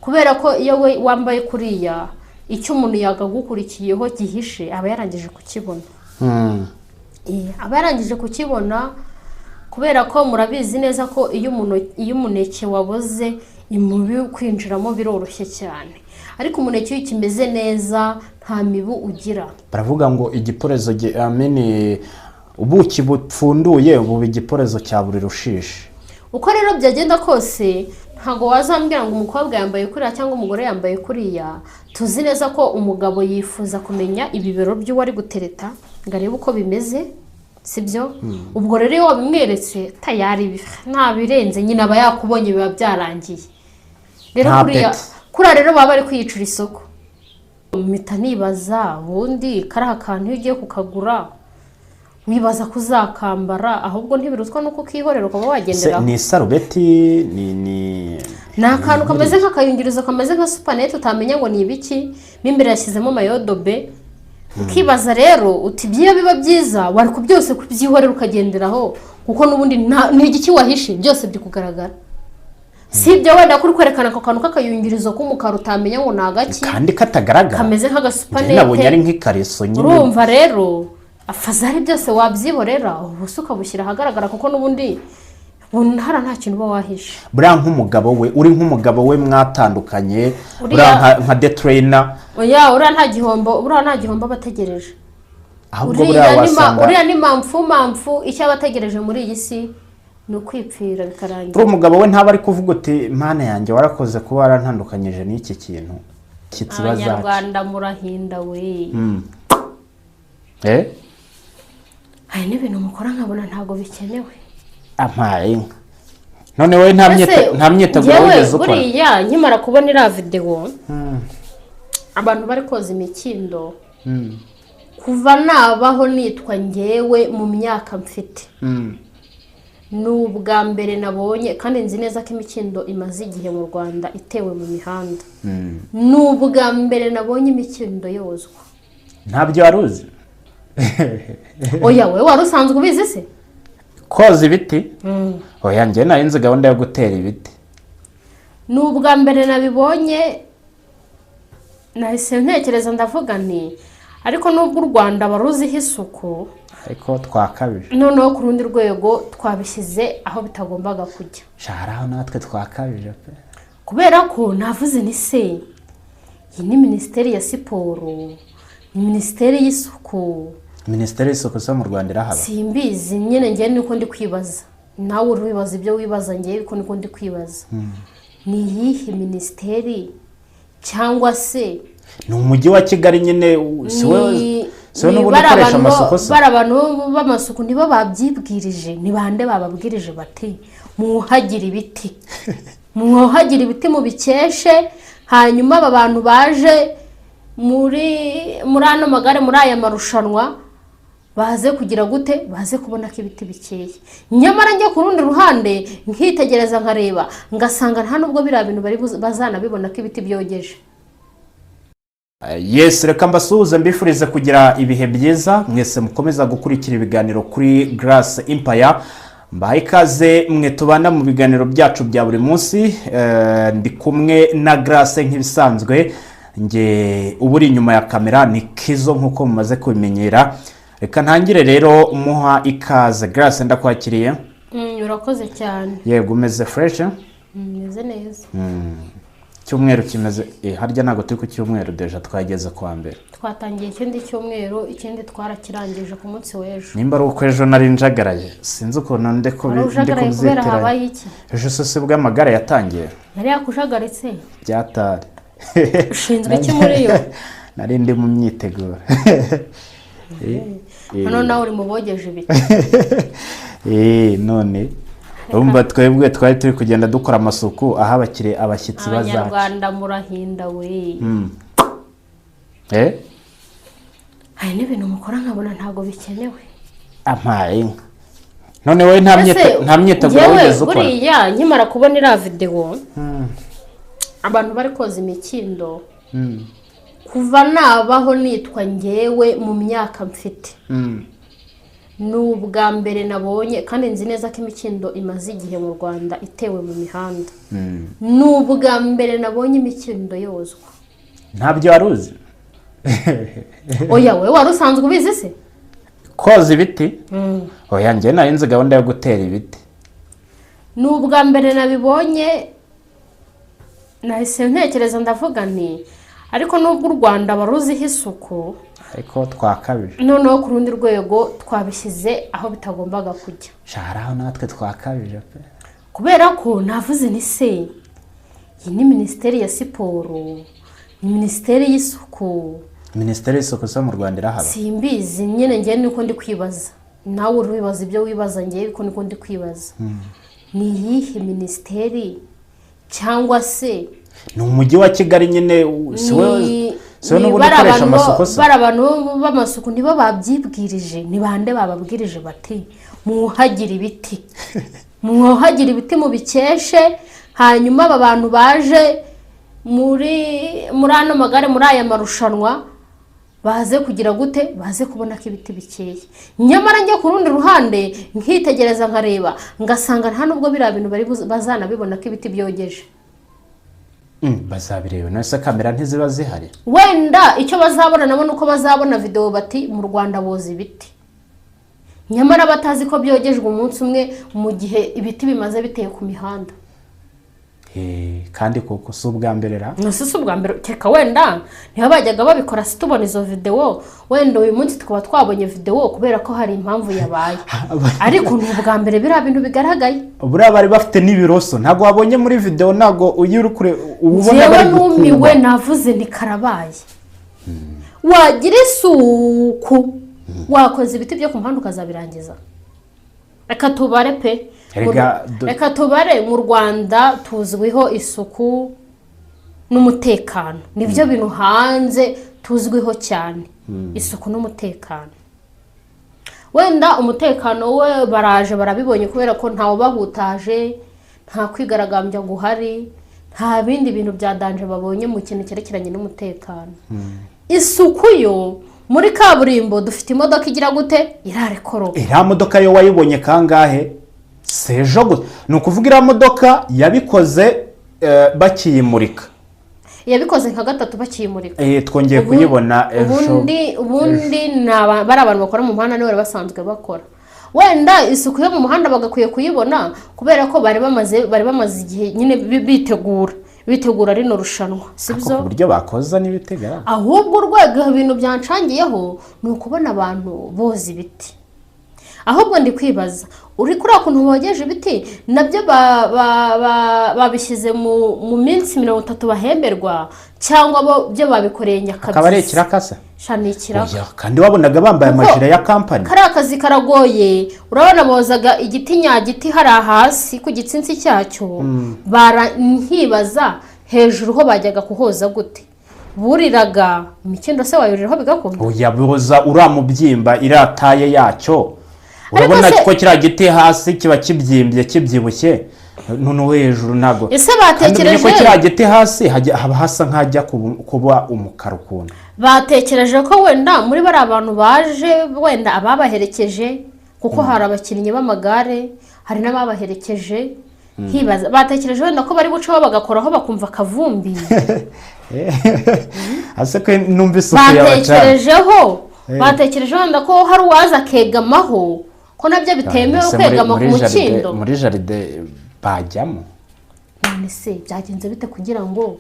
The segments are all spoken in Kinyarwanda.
Kubera ko iyo we wambaye kuriya, icyo umuntu yagagukurikiyeho gihishe aba yarangije kukibona. Aba yarangije kukibona, kubera ko murabizi neza ko iyo umuneke waboze, imibu kwinjiramo biroroshye cyane, ariko umuneke iyo ukimeze neza nta mibu ugira. Baravuga ngo igiporezo amini ubuki bupfunduye buba igiporezo cya buri rushishi. Uko rero byagenda kose, ntabwo wazambwira ngo umukobwa yambaye kuriya cyangwa umugore yambaye kuriya. Tuzi neza ko umugabo yifuza kumenya ibibero by'uwo ari gutereta ngo arebe uko bimeze, sibyo? Ubwo rero iyo wabimweretse, tayari nta birenze nyine, aba yakubonye, biba byarangiye rero. Nta Kuriya peti. Kuriya rero baba bari kwiyicira isoko. Mpita nibaza, ubundi kariya kantu iyo ugiye kukagura wibaza ko uzakambara, ahubwo ntibirutwa nuko ukihorera ukaba Se, wagenderaho. Ni isarubeti ni Ni akantu kameze nk'akayungirizo, kameze nka supanete, utamenya ngo ni ibiki mo imbere, yashyizemo mayodobe. Ukibaza rero uti byiyo biba byiza wari ku byose kubyihorera ukagenderaho, kuko n'ubundi ni igiki wahishe, byose biri kugaragara. Si ibyo, wenda kuri kwerekana ako kantu k'akayungirizo k'umukara utamenya ngo ni agaki. Kandi katagaragara. Kameze Njye nabonye ari nk'agasupanete. nk'ikariso nyine. Urumva rero, afazari byose wabyihorera, ubusa ukabushyira ahagaragara, kuko n'ubundi ntara nta kintu uba wahishe. Buriya nk'umugabo we, uri nk'umugabo we mwatandukanye, buriya nka the trainer. Oya, uriya nta gihombo aba ategereje. Ahubwo buriya wasanga Uriya ni mpamfu mpamfu, icyo aba ategereje muri iyi si ni ukwipfira bikarangira. Uri umugabo we, ntaba ari kuvuga uti: "Mana yanjye, warakoze kuba warantandukanyije n'iki kintu shyitsi bazaca." Abanyarwanda murahinda we! Eh. Hari n'ibintu mukora nkabona ntabwo bikenewe. Ampaye inka! None wowe Ese, nta myiteguro njyewe wigeze ukora? Buriya nkimara kubona iriya videwo, abantu bari koza imikindo, kuva nabaho nitwa ngewe mu myaka mfite, ni ubwa mbere nabonye, kandi nzi neza ko imikindo imaze igihe mu Rwanda itewe mu mihanda, ni ubwa mbere nabonye imikindo yozwa. Ntabyo wari uzi? Oya, wowe wari usanzwe ubizi se? Koza ibiti? Oya, njye nari nzi gahunda yo gutera ibiti. Ni ubwa mbere nabibonye, nahise ntekereza, ndavuga nti: "Ariko nubwo u Rwanda baruziho isuku, ariko twakabije." Noneho ku rundi rwego twabishyize aho bitagombaga kujya. Hari aho natwe twakabije pe. Kubera ko navuze ni se, iyi ni minisiteri ya siporo, ni minisiteri y'isuku? Minisiteri y'isuku zo mu Rwanda irahaba? Simbizi nyine, ngewe niko ndi kwibaza, nawe uri wibaza ibyo wibaza, ngewe ko niko ndi kwibaza: ni iyihe minisiteri cyangwa se Ni umujyi wa Kigali nyine, si we si we ni n'ubundi bari ukoresha abantu amasuku se? Bari abantu b'amasuku, nibo babyibwirije? Ni bande bababwirije bati: "Mwuhagire ibiti, mwuhagire ibiti mubikeshe"? Hanyuma aba bantu baje muri ano magare, muri aya marushanwa, baze kugira gute? Baze kubona ko ibiti bikeye. Nyamara njye ku rundi ruhande nkitegereza, nkareba, ngasanga nta nubwo biriya bintu bari bazanabibona ko ibiti byogeje. Yes, reka mbasuhuze, mbifurize kugira ibihe byiza mwese mukomeza gukurikira ibiganiro kuri Grace Empire. Mbahaye ikaze mwe tubana mu biganiro byacu bya buri munsi. Ndi kumwe na Grace nk'ibisanzwe, nge uba uri inyuma ya kamera ni Kizo, nk'uko mumaze kubimenyera. Reka ntangire rero muha ikaze. Grace, ndakwakiriye. Urakoze cyane. Yego, umeze fresh? Meze neza. Cyumweru kimeze harya ntabwo turi ku cyumweru, déjà twageze kuwa mbere. Twatangiye ikindi cyumweru, ikindi twarakirangije ku munsi w'ejo. Nimba ari uko ejo nari njagaraye, sinzi ukuntu ndi Wari ndi ujagaraye kubera kubyitiranya. habaye iki? Ejo se bw'amagare yatangiye. Yari yakujagaritse? Byatari. Ushinzwe iki muri yo? Nari ndi mu myiteguro. Hano nawe uri mu bogeje ibiti. None urumva twebwe twari turi kugenda dukora amasuku aho abakiriya, abashyitsi bazaca. Abanyarwanda murahinda we! Eh. Hari n'ibintu mukora nkabona ntabwo bikenewe. Ampaye inka! None wowe Ese, nta myiteguro njyewe wigeze ukora? Buriya nkimara kubona iriya videwo, abantu bari koza imikindo, kuva nabaho nitwa ngewe mu myaka mfite, Ni ubwa mbere nabonye, kandi nzi neza ko imikindo imaze igihe mu Rwanda itewe mu mihanda. Ni ubwa mbere nabonye imikindo yozwa. Ntabyo wari uzi? Oya, wowe wari usanzwe ubizi se? Koza ibiti? Oya, njye nari nzi gahunda yo gutera ibiti. Ni ubwa mbere nabibonye, nahise ntekereza, ndavuga nti ariko nubwo u Rwanda baruziho isuku, ariko twakabije. Noneho ku rundi rwego twabishyize aho bitagombaga kujya. Hari aho natwe twakabije pe. Kubera ko navuze ni se, iyi ni minisiteri ya siporo, ni minisiteri y'isuku? Minisiteri y'isuku zo mu Rwanda irahaba? Simbizi nyine, ngewe niko ndi kwibaza, nawe uri wibaza ibyo wibaza, ngewe ariko niko ndi kwibaza, ni iyihe minisiteri cyangwa se Ni umujyi wa Kigali nyine, si we si we ni n'ubundi bari ukoresha abantu amasuku se? Bari abantu b'amasuku, nibo babyibwirije? Ni bande bababwirije bati mwuhagire ibiti, mwuhagire ibiti mubikeshe, hanyuma aba bantu baje muri ano magare, muri aya marushanwa, baze kugira gute? Baze kubona ko ibiti bikeye. Nyamara njya ku rundi ruhande nkitegereza, nkareba, ngasanga nta nubwo biriya bintu bari bazanabibona ko ibiti byogeje. Bazabireba none se, kamera ntiziba zihari? Wenda icyo bazabona nabo ni uko bazabona videwo bati mu Rwanda boza ibiti, nyamara batazi ko byogejwe umunsi umwe mu gihe ibiti bimaze biteye ku mihanda. Kandi koko si ubwa mbere ra? Nasi si ubwa mbere, kereka wenda niba bajyaga babikora si tubona izo videwo, wenda uyu munsi tukaba twabonye videwo kubera ko hari impamvu yabaye, ariko ni ubwa mbere biriya bintu bigaragaye. Buriya bari bafite n'ibiroso, ntabwo wabonye muri videwo, ntabwo iyo uri kure uba ubona Njyewe bari numiwe. gukuba. Navuze ni karabaye, wagira isuku wakoze ibiti byo ku muhanda ukazabirangiza. Reka tubare pe. Erega Reka tubare, mu Rwanda tuzwiho isuku n'umutekano, nibyo bintu hanze tuzwiho cyane, isuku n'umutekano. Wenda umutekano we baraje barabibonye kubera ko ntawe ubahutaje, nta kwigaragambya guhari, nta bindi bintu bya danger babonye mu kintu cyerekeranye n'umutekano. Isuku yo muri kaburimbo, dufite imodoka igira gute? Irarekoropa. Iriya modoka yo wayibonye kangahe? Si ejo gusa? Ni ukuvuga iriya modoka yabikoze bakiyimurika. Yabikoze nka gatatu bakiyimurika. Twongeye kuyibona ejo. Ubundi ni bari abantu bakora mu muhanda, nibo bari basanzwe bakora. Wenda isuku yo mu muhanda bagakwiye kuyibona kubera ko bari bamaze igihe nyine bitegura rino rushanwa, si Ariko byo? ku buryo bakoza n'ibitegara. Ahubwo urwego ibintu byancangiyeho ni ukubona abantu boza ibiti. Ahubwo ndi kwibaza, uri kuriya kuntu bogeje ibiti, nabyo babishyize mu minsi 30 bahemberwa, cyangwa bo byo babikoreye nyakabyizi? Akaba ari ikirakasa. Sha, ni ikiraka. Oya, kandi wabonaga bambaye amajire ya kampani. Kariya kazi karagoye. Urabona bozaga igiti nyagiti hariya hasi ku gitsinsi cyacyo, nkibaza hejuru ho bajyaga kuhoza gute? Buriraga imikindo se wayuriraho bigakunda? Oya, boza uriya mubyimba, iriya taille yacyo. Urabona ko kiriya giti hasi kiba kibyimbye, kibyibushye, noneho hejuru ntabwo. Ese Kandi umenye ko batekereje kiriya giti hasi haba hasa nk'ahajya kuba umukara ukuntu. Batekereje ko wenda muri bariya bantu baje, wenda ababaherekeje, kuko hari abakinnyi b'amagare, hari n'ababaherekeje, nkibaza batekereje wenda ko bari buceho bagakoraho bakumva akavumbi? Ase ko numva isuku y'abacana. Batekerejeho, batekereje wenda ko hari uwaza akegamaho, ko nabyo bitemewe Ese kwegama ku muri jardin- mukindo? Muri jardin bajyamo? None se byagenze bite kugira ngo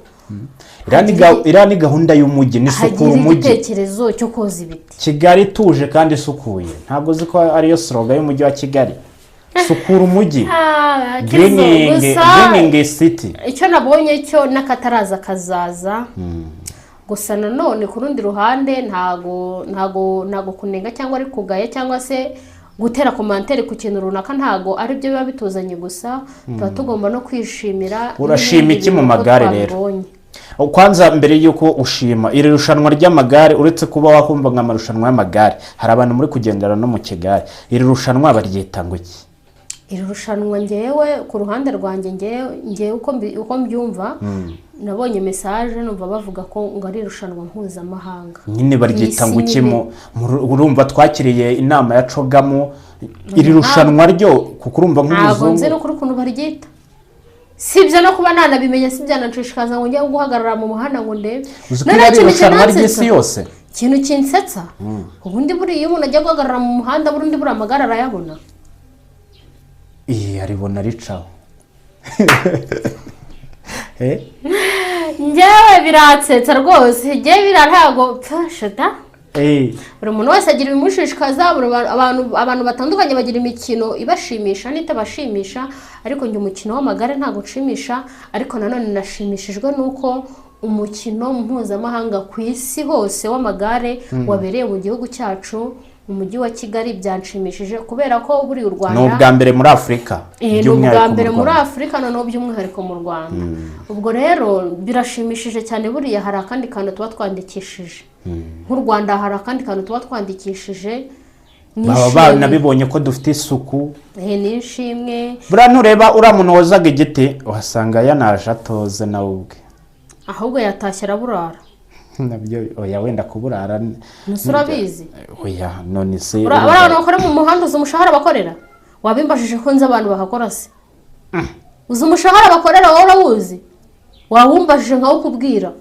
Iriya ni gahunda y'umujyi, ni sukura hagire umujyi. igitekerezo cyo koza ibiti? Kigali ituje kandi isukuye, ntabwo uzi ko ariyo slogan y'umujyi wa Kigali, sukura umujyi? Ah, Kizo, Greening. gusa Greening city. Icyo nabonye cyo n'akataraza kazaza. Gusa nanone ku rundi ruhande ntago kunenga cyangwa ari kugaya cyangwa se gutera commentaire ku kintu runaka ntago ari byo biba bituzanye gusa, tuba tugomba no kwishimira Urashima n'ibindi iki mu bintu ko magare rero? twabibonye. Kwanza mbere y'uko ushima iri rushanwa ry'amagare, uretse kuba wakumva ngo amarushanwa y'amagare, hari abantu muri kugendera no mu kigare, iri rushanwa baryita ngo iki? Iri rushanwa ngewe ku ruhande rwanjye, ngewe uko mbyumva, nabonye message numva bavuga ko ngo ari irushanwa mpuzamahanga. Nyine baryita Ku ngo isi iki? nyine. Urumva twakiriye inama ya CHOGM, iri rushanwa ryo kuko urumva Ntabwo nzi nk'umuzungu. n'ukuri ukuntu baryita. Si ibyo, no kuba nanabimenya si byananshishikaza ngo njye guhagarara mu muhanda ngo ndebe. Uzi ko Noneho iri ari ikintu irushanwa kinansetsa- ry'isi yose. Ikintu kinsetsa, ubundi buriya iyo umuntu ajya guhagarara mu muhanda, burundi buriya amagare arayabona? Iyi aribona ricaho. Eh? Njyewe biransetsa rwose, njyewe biriya ntabwo pfashata. Buri muntu wese agira ibimushishikaza, buri abantu batandukanye bagira imikino ibashimisha n'itabashimisha, ariko njye umukino w'amagare ntabwo unshimisha. Ariko nanone nashimishijwe n'uko umukino mpuzamahanga ku isi hose w'amagare wabereye mu gihugu cyacu, mu mujyi wa Kigali. Byanshimishije kubera ko buriya u Ni Rwanda ubwa mbere muri Afurika. Ni ubwa By'umwihariko mu mbere muri Rwanda. Afurika, noneho by'umwihariko mu Rwanda. Ubwo rero birashimishije cyane. Buriya hari akandi kantu tuba twandikishije nk'u Rwanda, hari akandi kantu tuba twandikishije. Ni Baba ishimwe. banabibonye ko dufite isuku. Ni ishimwe. Buriya ntureba uriya muntu wozaga igiti, uhasanga yanaje atoze nawe ubwe. Ahubwo yatashye araburara. Nabyo oya, wenda kuburara. Ntuse urabizi? Oya, none se Buriya abantu bakora mu muhanda, uzi umushahara bakorera? Wabimbajije ko nzi abantu bahakora se? Uzi umushahara bakorera wowe? Urawuzi? Wawumbajije nkawukubwira.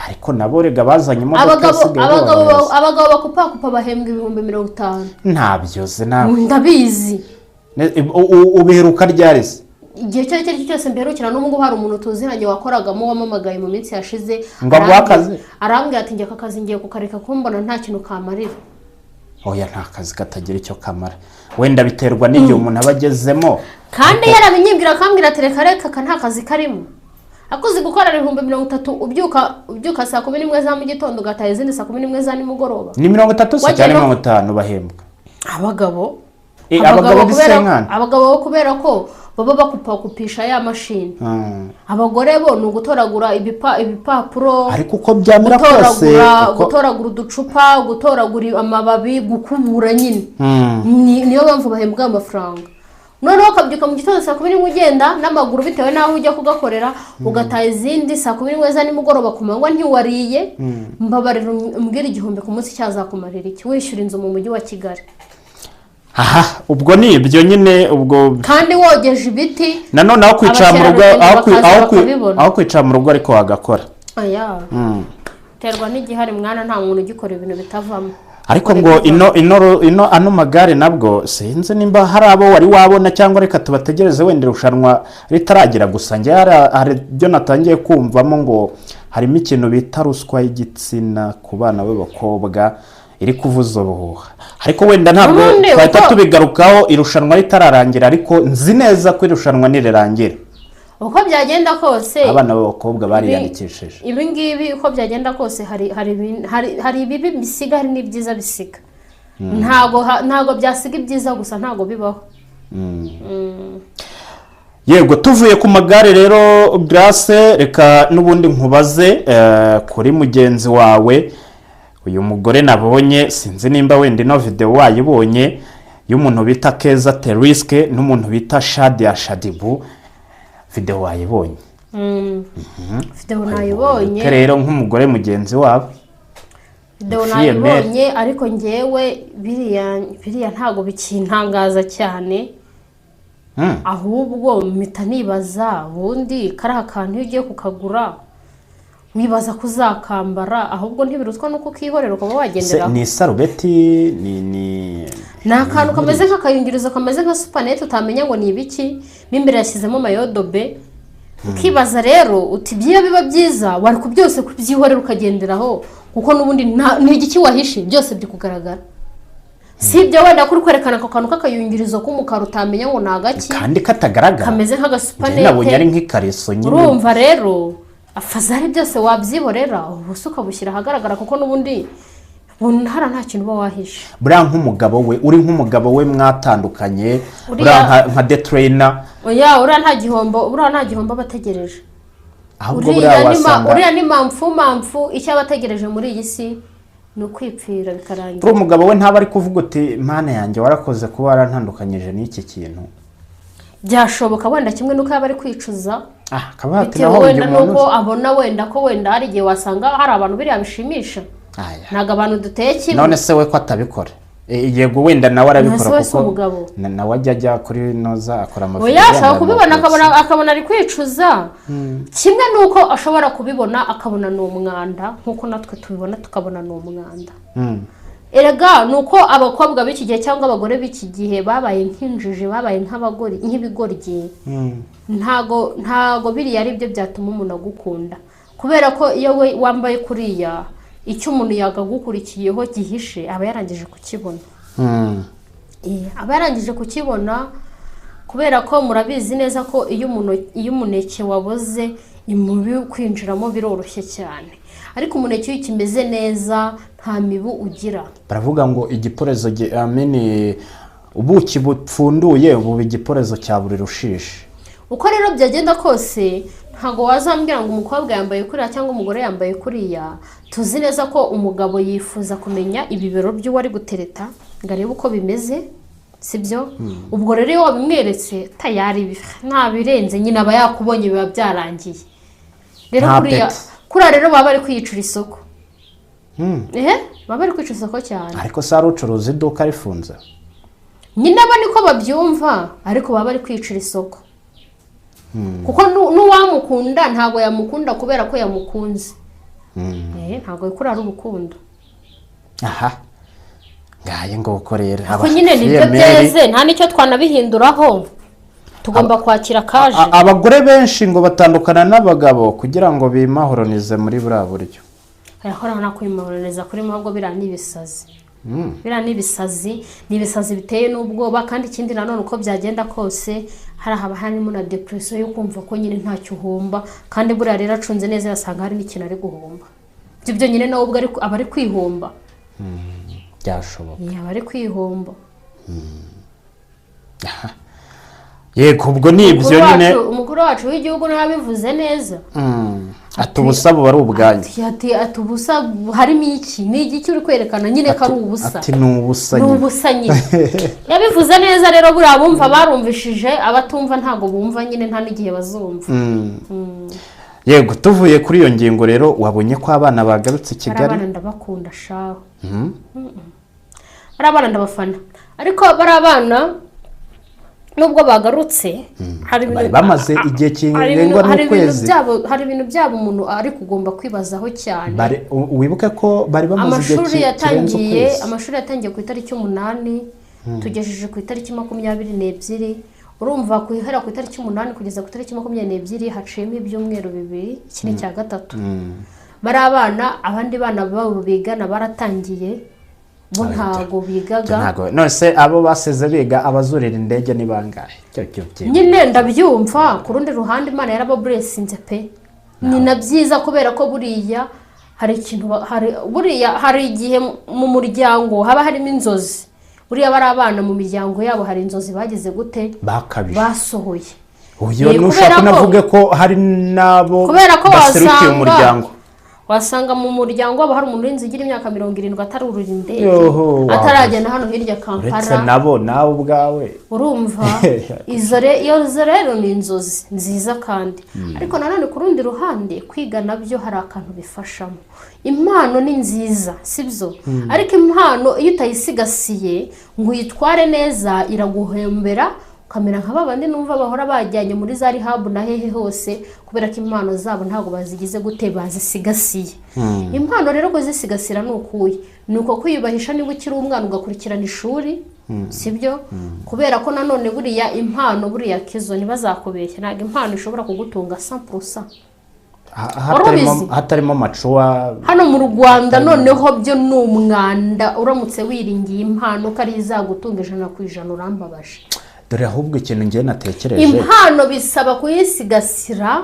Ariko nabo rega bazanye imodoka Abagabo isigaye abagabo borohereza. Abagabo bakupakupa bahembwa 50,000. Ntabyo uzi nawe. Ndabizi. Ubiheruka ryari se? Igihe icyo ari cyo cyose mperukira n'ubu ngubu hari umuntu tuziranye wakoragamo wamamagaye mu minsi yashize. Ngo aguhe akazi? Arambwira ati: "Njye aka kazi ngiye kukareka kuko mbona nta kintu kamarira." Oya, nta kazi katagira icyo kamara, wenda biterwa n'igihe umuntu aba agezemo. Kandi yarabinyibwira akambwira ati: "Reka reka, aka nta kazi karimo." Akuzi gukorera 30,000, ubyuka saa 11 za mu gitondo, ugataha izindi saa 11 za nimugoroba. Ni 30 se Wagiye cyangwa 50 bahembwa? Abagabo. Abagabo ni Kubera 50. Abagabo kubera ko baba bakupakupisha ya mashini. Abagore bo ni ugutoragura ibipapuro. Ariko uko byamera kose Gutoragura, gutoragura uducupa, gutoragura amababi, gukubura nyine. Niyo mpamvu bahembwa ayo mafaranga. Noneho ukabyuka mu gitondo saa 11 ugenda n'amaguru bitewe n'aho ujya kugakorera, ugataha izindi saa 11 za nimugoroba, ku manywa ntiwariye. Mbabarira umbwire, 1000 ku munsi cyazakumarira iki wishyura inzu mu mujyi wa Kigali? Aha, ubwo ni ibyo nyine ubwo. Kandi wogeje ibiti. Nanone aho kwicara mu rugo Abakerarugendo bakaza bakabibona. Aho kwicara mu rugo ariko wagakora. Aya, terwa n'igihari mwana, nta muntu ugikora ibintu bitavamo. Ariko ngo ino ano magare nabwo sinzi nimba hari abo wari wabona, cyangwa reka tubategereze wenda irushanwa ritaragira. Gusa njye hari ibyo natangiye kumvamo ngo harimo ikintu bita ruswa y'igitsina ku bana b'abakobwa iri kuvuza ubuhuha, ariko wenda ntabwo Ubundi twahita tubigarukaho irushanwa ritararangira, ariko nzi neza ko irushanwa nirirangira Uko byagenda kose abana b'abakobwa bariyandikishije. Ibi ngibi uko byagenda kose hari ibibi bisiga, hari n'ibyiza bisiga. Ntabwo byasiga ibyiza gusa, ntabwo bibaho. Yego, tuvuye ku magare rero, Grace, reka n'ubundi nkubaze kuri mugenzi wawe, uyu mugore nabonye, sinzi nimba wenda ino videwo wayibonye, y'umuntu bita Keza Terisike n'umuntu bita Shadia Shadibu. Videwo wayibonye? Videwo nayibonye. Ute rero nk'umugore mugenzi wabo? Videwo Fille mère. nayibonye, ariko ngewe biriya ntabwo bikintangaza cyane. Ahubwo mpita nibaza, ubundi kariya kantu iyo ugiye kukagura wibaza ko uzakambara? Ahubwo ntibirutwa nuko ukihorera ukaba wagenderaho. Ni isarubeti ni Ni akantu kameze nk'akayungirizo, kameze nka supanete, utamenya ngo ni ibiki mo imbere, yashyizemo mayodobe. Ukibaza rero uti byiyo biba byiza wari ku byose kubyihorera ukagenderaho, kuko n'ubundi ni igiki wahishe? Byose biri kugaragara. Si ibyo wenda kuri kwerekana ako kantu k'akayungirizo k'umukara utamenya ngo ni agaki. Kandi katagaragara. Kameze Njye nabonye ari nk'agasupanete. nk'ikariso nyine. Urumva rero afazari byose wabyihorera, ubusa ukabushyira ahagaragara, kuko n'ubundi ntara nta kintu uba wahishe. Buriya nk'umugabo we, uri nk'umugabo we mwatandukanye, buriya nka detereyina. Oya, uriya nta gihombo aba ategereje. Ahubwo buriya wasanga Uriya ni mpamvu icyo aba ategereje muri iyi si ni ukwipfira bikarangira. Uriya umugabo we ntaba ari kuvuga uti: "Mana yanjye, warakoze kuba warantandukanyije n'iki kintu"? Byashoboka wenda, kimwe n'uko yaba ari kwicuza, Ah, akaba ati bitewe naho wenda uyu muntu n'uko abona wenda ko wenda hari igihe wasanga hari abantu biriya bishimisha. Aya. Ntabwo abantu duteye kimwe. None se we ko atabikora? Yego, wenda nawe arabikora. None se we si Kuko umugabo? Nawe ajya kuri noza akora amavideo Oya, ashobora yambaye kubibona amakote. akabona ari kwicuza, kimwe n'uko ashobora kubibona akabona ni umwanda, nk'uko natwe tubibona tukabona ni umwanda. Erega ni uko abakobwa b'iki gihe cyangwa abagore b'iki gihe babaye nk'injiji, babaye nk'abagore, nk'ibigoryi. Ntago biriya ari byo byatuma umuntu agukunda, kubera ko iyo we wambaye kuriya, icyo umuntu yagagukurikiyeho gihishe aba yarangije kukibona. Aba yarangije kukibona, kubera ko murabizi neza ko iyo umuneke waboze, imibu kwinjiramo biroroshye cyane, ariko umuneke iyo ukimeze neza nta mibu ugira. Baravuga ngo igiporezo amini ubuki bupfunduye buba igiporezo cya buri rushishi. Uko rero byagenda kose, ntabwo wazambwira ngo umukobwa yambaye kuriya cyangwa umugore yambaye kuriya. Tuzi neza ko umugabo yifuza kumenya ibibero by'uwo ari gutereta ngo arebe uko bimeze, sibyo? Ubwo rero iyo wabimweretse, tayari nta birenze nyine, aba yakubonye, biba byarangiye rero. Nta Kuriya peti. kuriya rero baba bari kwiyicira isoko. Ehe, baba bari kwicira isoko cyane. Ariko se hari ucuruza iduka rifunze? Nyine abo niko babyumva, ariko baba bari kwicira isoko, kuko n'uwamukunda ntabwo yamukunda kubera ko yamukunze. Ntabwo kuriya ari urukundo. Aha, ngaye nguko rero. Kuko nyine nibyo byeze, nta n'icyo twanabihinduraho, tugomba kwakira kaje. Abagore benshi ngo batandukana n'abagabo kugira ngo bimahoronize muri buriya buryo. Ayakora nta kwimahoroniza kuri ahubwo biriya ni ibisazi. Biriya ni ibisazi, ni ibisazi biteye n'ubwoba. Kandi ikindi nanone, uko byagenda kose, hari haba harimo na depression yo kumva ko nyine ntacyo uhomba, kandi buriya rero acunze neza yasanga hari n'ikintu ari guhomba. Ibyo byonyine nawe ubwo aba ari kwihomba. Byashoboka. Aba ari kwihomba. Yego, ubwo ni ibyo nyine. Umukuru wacu w'igihugu nawe abivuze neza. Ati ubusa buba ari ubwanyu. Ati ubusa harimo iki? Ni igiki uri kwerekana nyine ko ari ubusa? Ati ni ubusa Ni nyine. ubusa nyine. Yabivuze neza rero. Buriya bumva barumvishije, abatumva ntabwo bumva nyine, nta n'igihe bazumva. Yego, tuvuye kuri iyo ngingo rero, wabonye ko abana bagarutse i Bariya Kigali. bana ndabakunda shaho. Bariya bana ndabafana, ariko bariya bana nubwo bagarutse hari ibintu Bari bamaze igihe hari kirengwa hari ibintu n'ukwezi. hari ibintu byabo umuntu ari kugomba kwibazaho cyane. Wibuke ko bari bamaze igihe Amashuri kirenze yatangiye ukwezi. Amashuri yatangiye ku itariki 8, tugejeje ku itariki 22. Urumva guhera ku itariki 8 kugeza ku itariki 22 haciyemo ibyumweru 2, iki ni icya gatatu. Bari abana, abandi bana babo bigana baratangiye, bo ntago bigaga. None se abo basize biga, abazurira indege ni bangahe? Cyo. Nyine ndabyumva. Ku rundi ruhande Imana yarababuresinze pe, ni na byiza, kubera ko buriya hari ikintu hari buriya hari igihe mu muryango haba harimo inzozi. Buriya bari abana mu miryango yabo hari inzozi bagize gute? Bakabije. Basohoye. Uyu Ni nushaka kubera ko- unavuge ko hari n'abo Kubera ko baserukiye umuryango. Wasanga mu muryango wabo hari umuntu urinze ugira imyaka 70 atarurira indege, Yoho, wow. ataragenda hano hirya Uretse Kampala. nabo, nawe ubwawe. Urumva izo rero ni inzozi nziza kandi, ariko nanone ku rundi ruhande kwiga nabyo hari akantu bifashamo. Impano ni nziza, sibyo? Ariko impano iyo utayisigasiye ngo uyitware neza, iraguhembera, ukamera nka babandi numva bahora bajyanye muri za rehab na hehe hose, kubera ko impano zabo ntabwo bazigize gute, bazisigasiye. Impano rero kuzisigasira ni ukuye, ni uko kwiyubahisha niba ukiri umwana, ugakurikirana ishuri, sibyo? Kubera ko nanone buriya impano, buriya kizo, ntibazakubeshya, ntabwo impano ishobora kugutunga 100%. Wari ubizi? Hatarimo amacuwa. Hano mu Rwanda noneho byo ni umwanda. Uramutse wiringiye impano ko ari izagutunga 100%, urambabaje. Dore ahubwo ikintu ngiye natekereje. Impano bisaba kuyisigasira.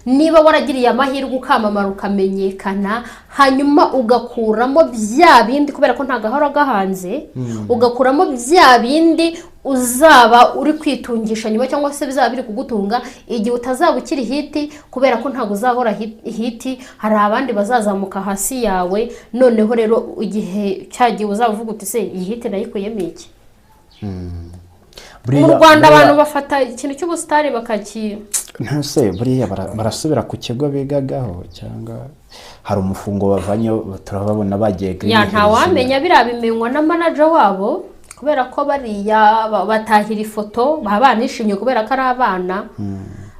Niba waragiriye amahirwe ukamamara, ukamenyekana, hanyuma ugakuramo bya bindi, kubera ko nta gahora gahanze, ugakuramo bya bindi uzaba uri kwitungisha nyuma, cyangwa se bizaba biri kugutunga igihe utazaba ukiri hit, kubera ko ntabwo uzahora hit, hari abandi bazazamuka hasi yawe. Noneho rero igihe cya gihe uzaba uvuga uti: "Se iyi hit nayikuyemo iki?" Mu Rwanda abantu bafata ikintu cy'ubusitari bakaki Ntuse buriya barasubira ku kigo bigagaho, cyangwa hari umufungo bavanye, turababona bagiye Green Ya, Hills. ntawamenya, biriya bimenywa na manager wabo, kubera ko bariya batahira ifoto baba banishimye kubera ko ari abana,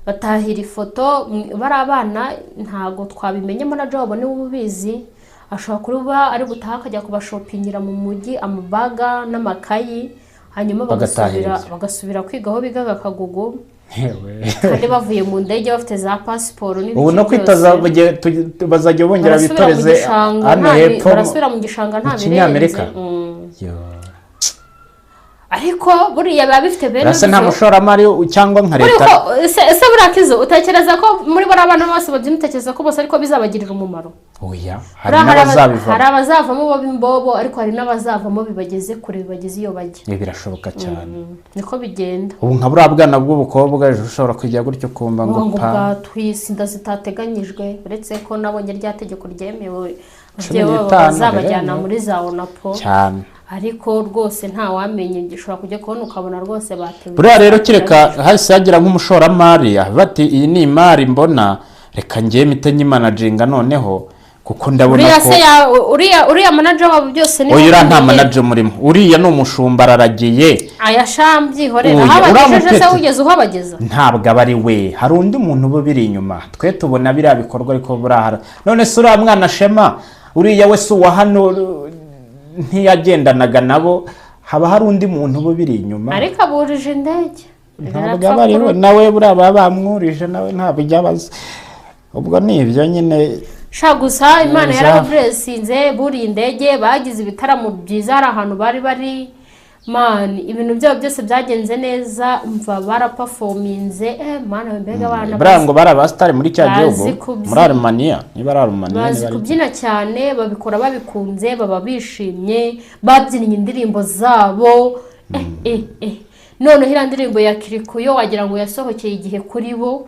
batahira ifoto bari abana. Ntabwo twabimenya, manager wabo niwe ubizi. Ashobora kuba ari butaha akajya kubashopingira mu mujyi amabaga n'amakayi, hanyuma Bagatahira bagasubira ibyo. bagasubira kwiga aho bigaga Kagugu, Yewe. kandi bavuye mu ndege bafite za pasiporo n'ibiki Ubu no kwitoza byose. Bazajya bongera Barasubira mu bitoreze gishanga hano nta hepfo barasubira mu gishanga nta mu Kinyamerika. birenze. Yo. Ariko buriya biba bifite bene Urasa nta byo. mushoramari cyangwa nka Buriya leta. Ese buriya Kizo, utekereza ko muri bariya bana bose babyina, utekereza ko bose ariko bizabagirira umumaro? Oya, hari Buriya hari n'abazabivamo. abazavamo baba imbobo, ariko hari n'abazavamo bibageze kure, bibageze iyo bajya. Ibi birashoboka cyane. Niko bigenda. Ubu nka buriya bwana bw'ubukobwa, ejo ushobora kujya gutyo ukumva ngo ngo pa bwatwise inda zitateganyijwe, uretse ko nabonye rya tegeko ryemewe, Cumi ababyeyi babo n'itanu, bazabajyana biremewe. muri za ONAPO. Cyane. Ariko rwose ntawamenye, gishobora kujya kubona ukabona rwose batewe. Buriya rero kereka hahise hagira nk'umushoramari bati: "Iyi ni imari mbona, reka ngiye mpite nyimanaginga noneho, kuko ndabona Uriya ko se uriya manager wabo byose ni Oya, uriya nta manager murimo, uriya ni umushumba, araragiye. Aya shambyihorera. Oya, aho uriya abagejeje se mupeti. wigeze uhabageza? Ntabwo aba ari we, hari undi muntu uba ubiri inyuma. Twe tubona biriya bikorwa, ariko buriya none se uriya mwana Shema, uriya we si uwa hano, ntiyagendanaga nabo? Haba hari undi muntu uba ubiri inyuma. Ariko aburije indege. Ntabwo aba ari we nawe, buriya baba bamwurije nawe, ntabwo ijya abaza. Ubwo ni ibyo nyine. Sha, gusa Imana Neza. yarababuresinze, buriye indege, bagize ibitaramo byiza, hari ahantu bari bari man, ibintu byabo byose byagenze neza. Umva, baraperforminze, mana we, mbega abana! Buriya ngo bari abasitari muri cya Bazi gihugu, kubyina. muri Arumaniya, niba ari Arumaniya, Bazi niba ari kubyina cyane, babikora babikunze, baba bishimye, babyinnye indirimbo zabo. Noneho iriya ndirimbo ya Kirikuyo wagira ngo yasohokeye igihe kuri bo,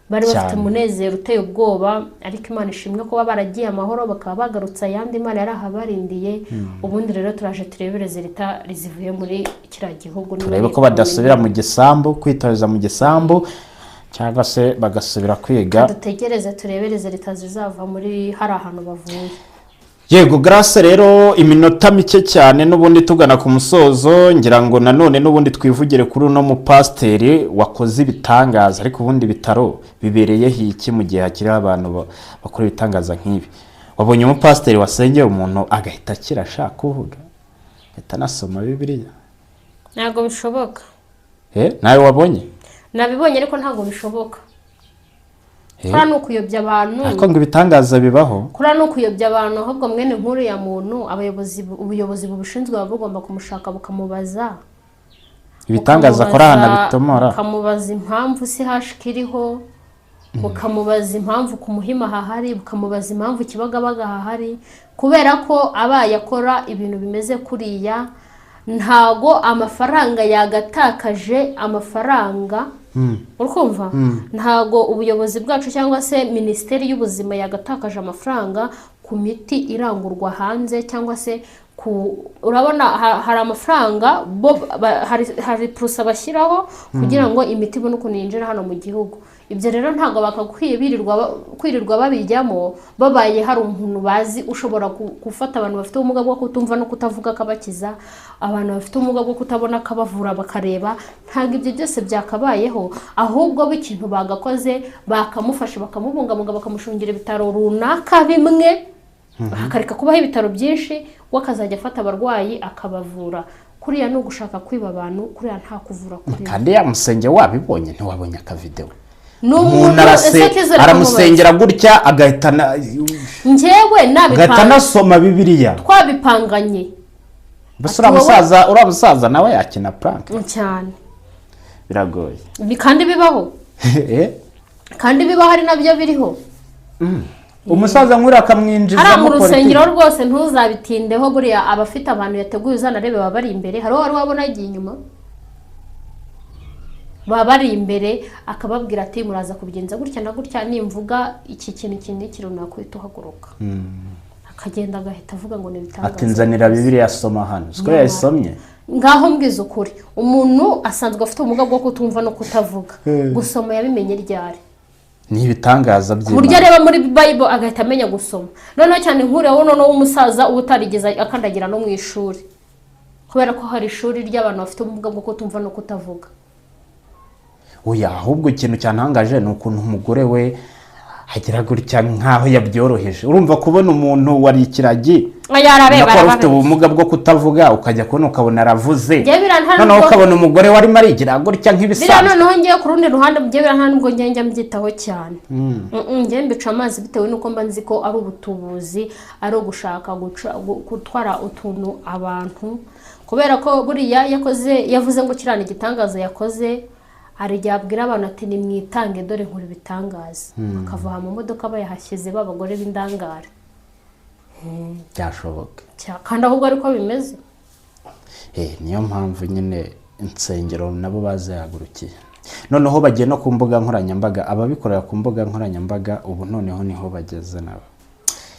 bari bafite Cyane. umunezero uteye ubwoba. Ariko Imana ishimwe kuba baragiye amahoro, bakaba bagarutse ayandi, Imana yarahabarindiye. Ubundi rero turaje turebe résultat zivuye muri kiriya gihugu. Turebe ko badasubira mu gisambu, kwitoreza mu gisambu, cyangwa se bagasubira kwiga. Dutegereze turebe résultat zizava muri hari ahantu bavuye. Yego Grace, rero iminota mike cyane n'ubundi tugana ku musozo, ngira ngo nanone n'ubundi twivugire kuri uno mupasiteri wakoze ibitangaza. Ariko ubundi ibitaro bibereyeho iki mu gihe hakiriho abantu bakora ibitangaza nk'ibi? Wabonye umupasiteri wasengeye umuntu agahita akira, ashaka kuvuga, agahita anasoma Bibiliya? Ntabwo bishoboka. Nawe wabonye? Nabibonye, ariko ntabwo bishoboka. Kuriya ni ukuyobya abantu. Ariko ngo ibitangaza bibaho. Kuriya ni ukuyobya abantu. Ahubwo mwene nk'uriya muntu, abayobozi, ubuyobozi bubishinzwe buba bugomba kumushaka bukamubaza. Ibitangaza akora ahantu abitomora. Bukamubaza impamvu si hashika iriho, bukamubaza impamvu ku Muhima hahari, bukamubaza impamvu Kibagabaga hahari, kubera ko abaye akora ibintu bimeze kuriya, ntago amafaranga yagatakaje amafaranga, urikumva? Ntago ubuyobozi bwacu cyangwa se Minisiteri y'Ubuzima yagatakaje amafaranga ku miti irangurwa hanze, cyangwa se ku urabona hari amafaranga bo hari purusa bashyiraho kugira ngo imiti ibone ukuntu yinjira hano mu gihugu. Ibyo rero ntabwo bakakwiye kwirirwa babijyamo, babaye hari umuntu bazi ushobora gufata abantu bafite ubumuga bwo kutumva no kutavuga akabakiza, abantu bafite ubumuga bwo kutabona akabavura bakareba. Ntabwo ibyo byose byakabayeho. Ahubwo bo ikintu bagakoze, bakamufasha, bakamubungabunga, bakamushungira ibitaro runaka bimwe, hakareka kubaho ibitaro byinshi, we akazajya afata abarwayi akabavura. Kuriya ni ugushaka kwiba abantu, kuriya nta kuvura kuriya. Kandi yamusengeye, wabibonye? Ntiwabonye akavidewo? Ni Umuntu umuntu ese Kizo, reka aramusengera gutya agahita Njyewe agahita nabipanga anasoma Bibiliya. Twabipanganye. Mbese uriya musaza nawe yakina prank? Cyane. Biragoye. Kandi bibaho. Eh? Kandi bibaho, ari nabyo biriho. Umusaza nk'uriya akamwinjizamo Hariya mu politiki. rusengero rwose ntuzabitindeho. Buriya abafite abantu yateguye, uzanarebe, baba bari imbere. Hari uwo wari wabona yagiye inyuma? Baba bari imbere, akababwira ati: "Muraza kubigenza gutya na gutya, nimvuga iki kintu iki n'iki runaka uhita uhaguruka." Akagenda agahita avuga ngo ni ibitangaza. Ati: "Nzanira Bibiliya, soma hano." Siko yayisomye? Ngaho mbwiza ukuri, umuntu asanzwe afite ubumuga bwo kutumva no kutavuga, gusoma yabimenye ryari? Ni ibitangaza Ku buryo by'Imana. areba muri Bible agahita amenya gusoma. Noneho cyane nk'uriya wo noneho w'umusaza uba utarigeze akandagira no mu ishuri, kubera ko hari ishuri ry'abantu bafite ubumuga bwo kutumva no kutavuga. Oya, ahubwo ikintu cyantangaje ni ukuntu umugore we agira gutya nk'aho yabyoroheje. Urumva, kubona umuntu wari ikiragi, Aya, arareba. nako wari ufite Arababeshya. ubumuga bwo kutavuga, ukajya kubona ukabona aravuze, Njyewe biriya nta noneho ukabona umugore warimo arigira gutya Biriya nk'ibisanzwe. Noneho ngiye ku rundi ruhande, njyewe biriya nta nubwo njye njya mbyitaho cyane. Njye mbica amazi bitewe n'uko mba nzi ko ari ubutubuzi, ari ugushaka gutwara utuntu abantu, kubera ko buriya yakoze, yavuze ngo kiriya ni igitangaza yakoze. Hari igihe abwira abantu ati: "Nimwitange, dore nkora ibitangaza," bakava aha mu modoka bayahashyize, b'abagore b'indangare. Byashoboka. Kandi ahubwo ariko bimeze. Niyo mpamvu nyine insengero nabo bazihagurukiye, noneho bagiye no ku mbuga nkoranyambaga. Ababikorera ku mbuga nkoranyambaga ubu noneho niho bageze nabo.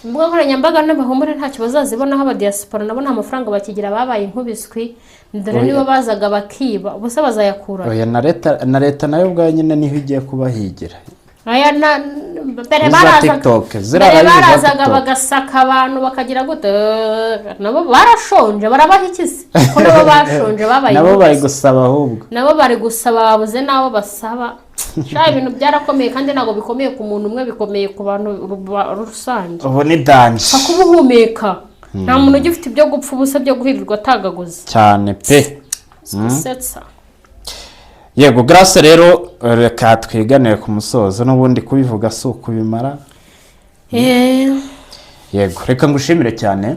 Imbuga nkoranyambaga n'abahumure ntacyo bazazibonaho. Abadiyasipora nabo nta mafaranga bakigira, babaye inkubiswi. Dore Oya. nibo bazaga bakiba ubusa, bazayakura. Oya, na leta nayo ubwayo nyine niho igiye kubahigira. Aya mbere Iza barazaga TikTok, ziriya mbere live za barazaga TikTok. bagasaka abantu, bakagira gute. Nabo barashonje, barabaha ikisi ko nabo bashonje, babaye Nabo bari inkubisi. gusaba ahubwo. Nabo bari gusaba, babuze n'abo basaba. Sha, ibintu byarakomeye, kandi ntabwo bikomeye ku muntu umwe, bikomeye ku bantu rusange. Ubu ni danger. Pfa kuba uhumeka, nta muntu ugifite ibyo gupfa ubusa, byo guhirirwa atagaguza. Cyane pe. Gusetsa. Yego Grace, rero reka twiganire ku musozo, n'ubundi kubivuga si ukubimara. Yego, reka ngushimire cyane.